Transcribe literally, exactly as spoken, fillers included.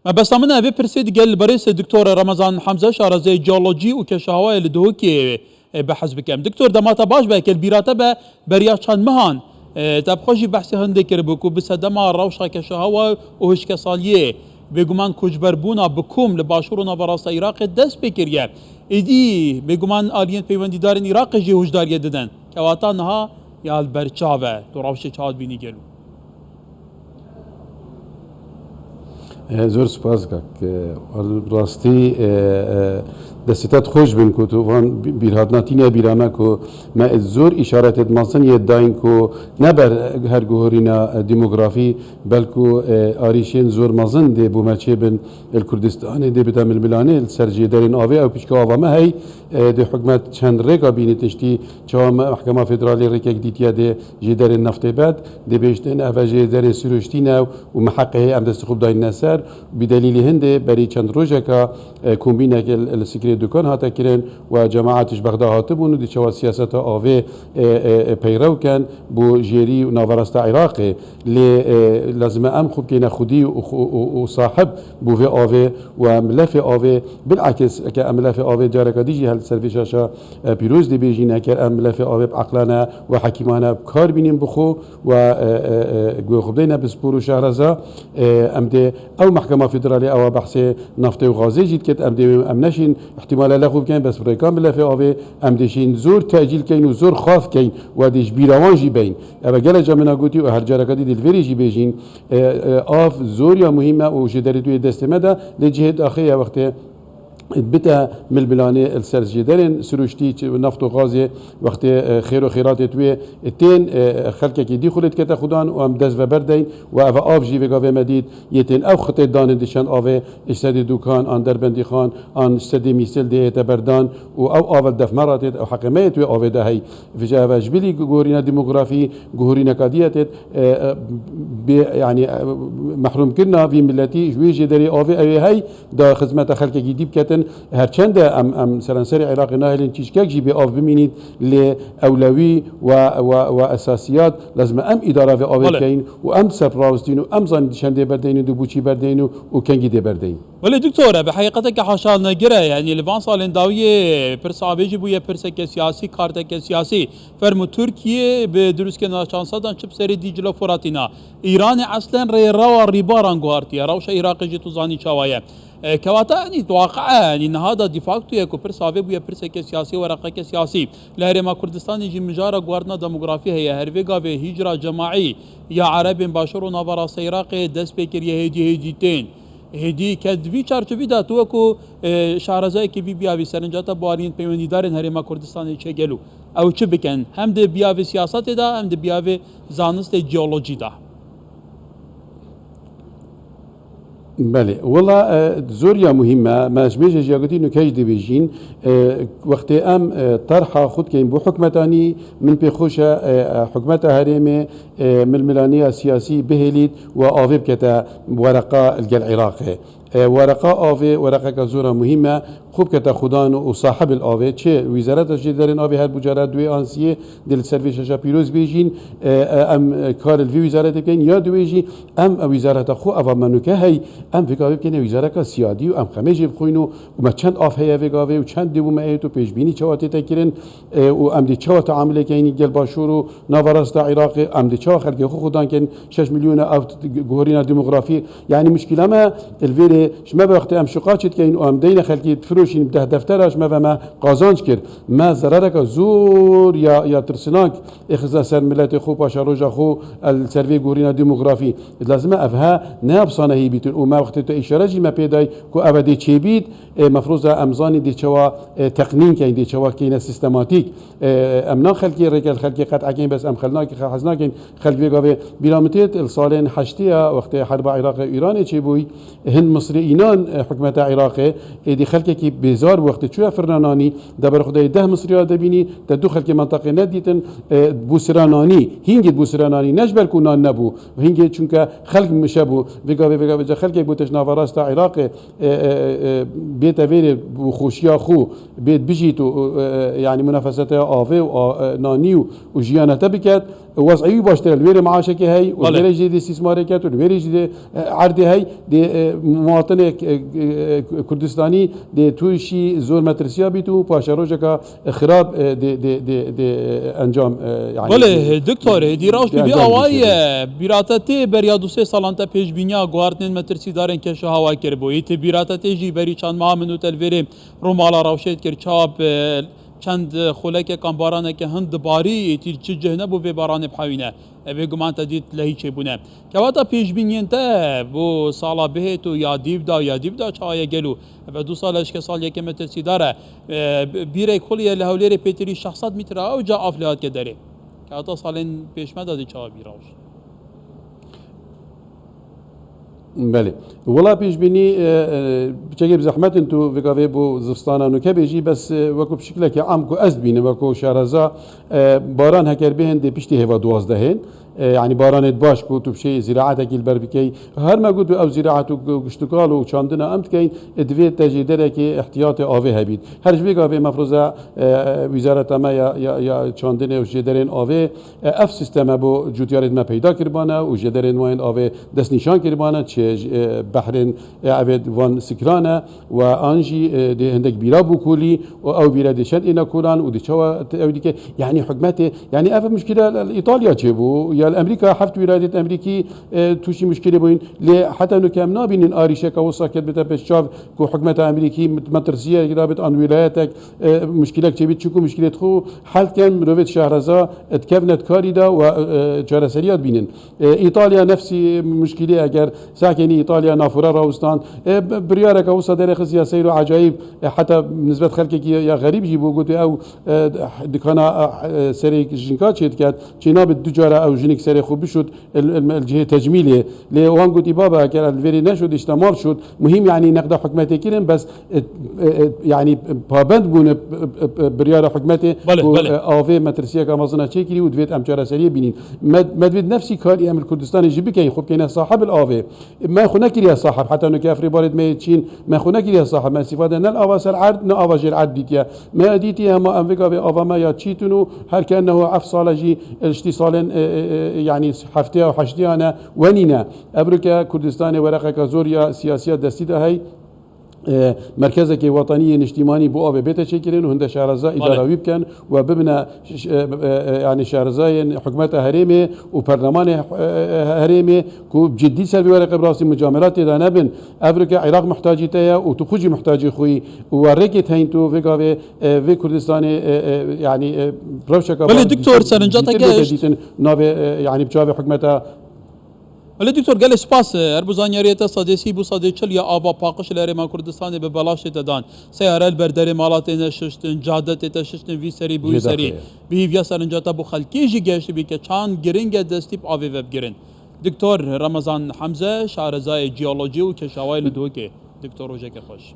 Mebesta min e vê pirsê digel li berêz Doktor Remezan Hemze, şarezeyê jeolojî û keşehewayê li Duhokê, e, behs bikim. Doktor, dema te baş be, ke li bîra te be, beriya çend mehan, e, te bi xwe jî behsê hindê kiribû ku bi sedema rewşa keşehewa û hişkesaliyê, bêguman koçberbûna bi kom li başûr û naverasta Iraqê dest pê kiriye. Êdî bêguman aliyên peywendîdarên Iraqê jî hişdariyê didin. Kewata niha ya li ber çav e. Tu rewşê çawa dibînî gelo? E, zor spas kak. E, bi rastî, e, e, destê te xweş bin ku tu van bî-, bîrhatina tîne bîra me ku me zor îşaretê mezin yê dayîn ku ne ber her guhorîna, e, demografî, belku, e, arîşên zor mezin dê bo me çêbin li Kurdistanê, dê bide milmilanê li ser jêderên avê ew pîçka ava me hey, e, dê hikûmet çend rêka bînî tiştî çawa me-, Mehkema Federalê rêkek dîtiye dê jêderên neftê bed, dê bêjtin ev jêderên siruştî ne û me heqê heye em destê xwe bidayne ser. Bi delîlê hindê berî çend rojeka, e, kombînek li, li Sikrê Dukan hate kirin û cemaet ji Bexda hatibûn û dê çawa siyaseta avê, e, e, e, peyrew ken bo jêrî û naverasta Iraqê. Lê, e, lazim e em xwe bikeyne xwedî û, û, û, û sahib bo vê avê û em lefê avê, bilakis ke em lefê avê careka dî jî hel ser vê şaşa, e, pîroz dibêjîne, ker em lefê avê bi eqlane û hekîmane bi kar bînin bi xwe û, e, e, e, guhê xwe bideyne bi spor û şehreza, e, em dê ew Mehkema Federalê ewa behsê naftê û gazê jî diket, em dê em neşîn ihtimale lexwe bikeyn, bes bi rêkan bi lefê avê em dê şîn zor tecîl keyn û zor xaf keyn û dê ji bîra wan jî beyn. Ev e gelek ca min a gotî û her careka dî dê li vêrê jî bêjîn, e, e, av zor ya muhîm e û ji derê duyê destê me de lê cihê daxê ye wextê bite milmilanê li ser jêderên siruştî, çi-, neft û gazê wextê, e, xêr û xêratê tu yê tên, e, xelkekî dî xulê dikete xudan û em dest ve ber deyn û ev av jî vêga vê me dît yê tên ew xitê danê di çend avê ji sedê dukan an derbendîxan an ji sedê mîsil dê hête berdan û ew av li def me ratêt ew heqê me yê tu yê avê de hey. Vêca ev e ji bilî guhorîna demografî, guhorîneka dî ye têt, e, e, bê, yanî, e, mehrûmkirina vî miletî ji wê jêderê avê ew ê hey da xizmeta xelkekî dî biketin. Her çend e em, em seranserê Iraqê nahêlin çîçkek jî bê av bimînît, lê ewlewî we, we, we esasiyat lazim e em îdara vê avê Belê. bikeyin û em ser rawistîn û em zanîn di çendê berdeynin, di bo çî berdeynin û, û kengî dê berdeyin. Belê doktor, bi heqîqeteke haşalnegir e. Yanî li van salên dawiyê pirsa avê jî bûye pirseke siyasî, karteke siyasî. Fermo Tirkiye bi dirûskên çandsedan çi bi serê Dîcle Furatî na. Îranê eslen rêrewa rîbaran guhartiye. Rewşa Iraqê jî tu zanî çawa ye. E, kewata, yanî, waqe e, yanî, niha da de facto ye ku pirsa avê bûye pirseke siyasî, wereqeke siyasî. Li Herêma Kurdistanê jî mijara guhartina demografî heye. Her vê gavê hîcra cemaî ya Erebên Başûr û Naverasta Iraqê dest pê kiriye, hêdî hêdî tên. Hêdî ke di vî çarçovî de tu wekû, e, şarezayekî vî biyavî serinca te bi wariyên peywendîdarên Herêma Kurdistanê çêgelo ew çi bikin? Hem di biyavê siyasetê de, hem di biyavê zanistê jeolojî de. Belê, wela, e, zor ya muhîm e. Me ji mêje jî ya gotî, nûke jî dibêjîn. E, wextê em, e, terha xwe dikeyin bo hikûmetanî, min pê xweş e, e, e, hikûmeta herêmê, e, milmilaniya siyasî bihêlît û avê bikete wereqa li gel Iraqê. E, wereqa avê, wereqeke zora muhîm e. Xwe bikete xudan û sahib li avê. Çi wîzareta jêderên avê her bucara duê an siyê dê li ser vê şaşa pîroz bêjîn. E, e, em, e, kar li vê wîzaretê bikeyn ya duê jî em, e, wîzareta xwe eva me nûke hey, em vê gavê bikeyne wîzareka siyadî û em xemê jê bixwîn û, û me çend av heye vê gavê û çend dê bû me êt û pêşbînî çawa tête kirin, e, û em dê çawa teamulê keynî gel Başûr û Naverasta Iraqê, em dê çawa xelkê xwe xudan kin, şeş milyona ew t-, guhorîna demografî. Yanî muşkîla me li vêrê ji me ve wextê em şuqaçê dikeyin û em deyne xelkî difiroşîn bi deh deftera ji me ve me qazanc kir. Me zerareke zor ya, ya tirsinak ê xizne ser miletê xwe, paşa roja xwe, el ser vê guhorîna demografî. Lazim e ev he ne bi sanehî bîtin û me wextê tu îşare jî me pê day ku ev e dê çêbît, e, mefroza em zanî dê çawa, e, teqnîn keyn, dê çawa keyne sîstematîk. E, em na xelkê rêke li xelkê qet ekeyn, bes em xel nakê, xel hez nakin. Xelk vê gavê bîra min têt, li salên heştê ya, wextê herba Iraqê û Îranê çêbûy, hin Misrê înan, e, hikûmeta Iraqê, êdî xelkekî bêzar bû, wextê çûye firna nanî, de ber xwe de yê deh Misriya dibînî, te du xelkê menteqê nedîtin, e, bû sira nanî, hîngê bû sira nanî, ne ji ber ku nan nebû, hîngê çunke xelk mişe bû, vê gavê, vê gavê ca xelkek bû te ji naverasta Iraqê, e, e, e, bête vêrê bi xweşiya xwe bêt bijît û, û, e, e, yanî munafeseteya avê û a-, e, nanî û, û jiyana te biket, Wez'î wî baştir e. Li wê rê maaşekê hey û li Belê. Wê rê jî dê îstîsmarekê hat û li wê rê jî dê, e, erdê hey, dê, e, muwatinê, e, e, Kurdistanî dê tûşî zor metirsiya bît û paşerojeka, e, xirab, e, dê, dê, dê, dê, e, encam, e, yanî Belê, dê, doktor, dê, hêdî rewş dê bi vî encam awayî bigihîşe. Ye. Bîra te tê beriya du sê salan te pêşbîniya guhartinên metirsidarên keşa hewa kiribû. Yê tê bîra te tê jî berî çend meha min û te li vê rê rûmala rewşê dikir çap, e, çend, e, xolekekan baraneke hin dibarî, êtî çi cih nebû vê baranê bihewîne. E, bêguman te dît lehî çêbûne. Kewata pêşbîniyên te bo sala bihêt û ya dîv da, ya dîv da çawa ye gelo? Eve du sal e ji ke sal yekê metirsîdar e. E, bîrek xulî ye li Hewlêrê pêtirî şeş sed metre ew ca av lê hatike derê. Kewata salên pêş me de dê çawa bîra û Belê. Wela pêşbînî, e, e, piçekê bi zehmet in tu vê gavê bo zivstana nûke bêjî, bes, e, wekû pişikleke am ku ez dibînim, wekû şareza, e, baran heker bêhin dê piştî hêva duwazdehên. E, yanî baranê baş ku tu bi şey zîraatekî li ber bikey. Her me got ew zîraet û gu-, guştukal û çandina em dikeyn, e, divê te jêderekê ihtiyatê avê hebît. Her ji vê gavê mefroza, e, wîzareta me ya, ya, ya çandinê û jêderên avê, e, ev sîsteme bo cûtiyarên me peyda kiribane û jêderên wan ên avê destnîşan kiribane, çi, e, behrên, e, evê van sikirane û an jî, e, dê hindek bîra bû kulî û ew bîra dê çend êne kulan û dê çawa te ew dike. Yanî hikûmetê, yanî ev muşkile li Îtalya çêbû, ya li Amerîka heft wîlayetê Amerîkî, e, tûşî muşkilê bûyîn. Lê heta nûke em nabînin arîşeka wisa ket bite pêş çav ku hikûmeta Amerîkî met-, metirsiyek dabit an wîlayetek, e, muşkilek çêbît, çunku muşkilê xwe hel dikin, mirovê şehreza, e, dikevne di karî de û, e, e, çareseriya dibînin. E, Îtalya nefsî muşkilê, eger sakinî Îtalya nafora rawistan, e, b-, biryareka wisa derêxist ya seyr û ecayîb, e, heta nisbet xelkekî ya xerîb jî bû, gotê ew, e, dikana, e, e, serê jinka çêdiket, çênabit du cara ew jinik serê xwe bişût, el, el, el cihê tecmîlê. Lê wan gotî, baba, eger li vêrê neşût, işte mal şût. Muhîm, yanî neqda hikûmetê kirin, bes, e, e, e, yanî pabend bûne, e, e, e, biryara hikûmetê Belê, ku, belê. e, avê metirsiyeka mezin e çêkirî û divêt em çareseriyê bînîn. Me, me divêt nefsî karî em li Kurdistanê jî bikeyn, xwe bikeyne sahib li avê. Me xwe nekiriye sahib, heta nûke ev rêbarê me yê çîn, me xwe nekiriye sahib. Me îstîfade ne li ava ser erd, ne ava jêr erd dîtiye. Me dîtiye hema em vê gavê ava me ya çîtin û her ke ennehu ev sale jî, e, ştî salên, e, e, e, yanî hefteya û heşteya ne, wenî ne. Evroke Kurdistanê wereqeka zor ya siyasiya destî de hey, e, merkezekê wetanî yê niştîmanî bo avê bête çêkirin û hinde şareza Belê. îdara wî bikin û bibine ş-, ş-, e, e, e, yanî şarezayên hikûmeta herêmê û perlemanê, e, e, herêmê ku ciddî ser vê wereqê bi rastî mucamelat tê de nebin. Evroke Iraq muhtacî te ye û tu xwe jî muhtacî xwe yî û we rêkê teyn tu vê gavê, e, vê Kurdistanê, e, e, yanî, e, rewşeka Belê, baş doktor, dîtin, serinca te dîtin bête geşt. dîtin navê, e, yanî bi çavê hikûmeta Belê doktor, gelek spas. Her bo zanyariyê te sedê sî bo sedê çil ya ava paqij li Herêma Kurdistanê bi belaş tête dan. Seyare li ber derê mala têne şiştin, cade tête şiştin vî serî bi wî Jê serî. daxê. Bi hîviya serinca te bo xelkê jî geştibî ke çand giring e destî bi avê ve bigirin. Doktor Remezan Hemze, şarezayê ciyolojî û keşawayê li Duhokê. Doktor, rojeke xweş.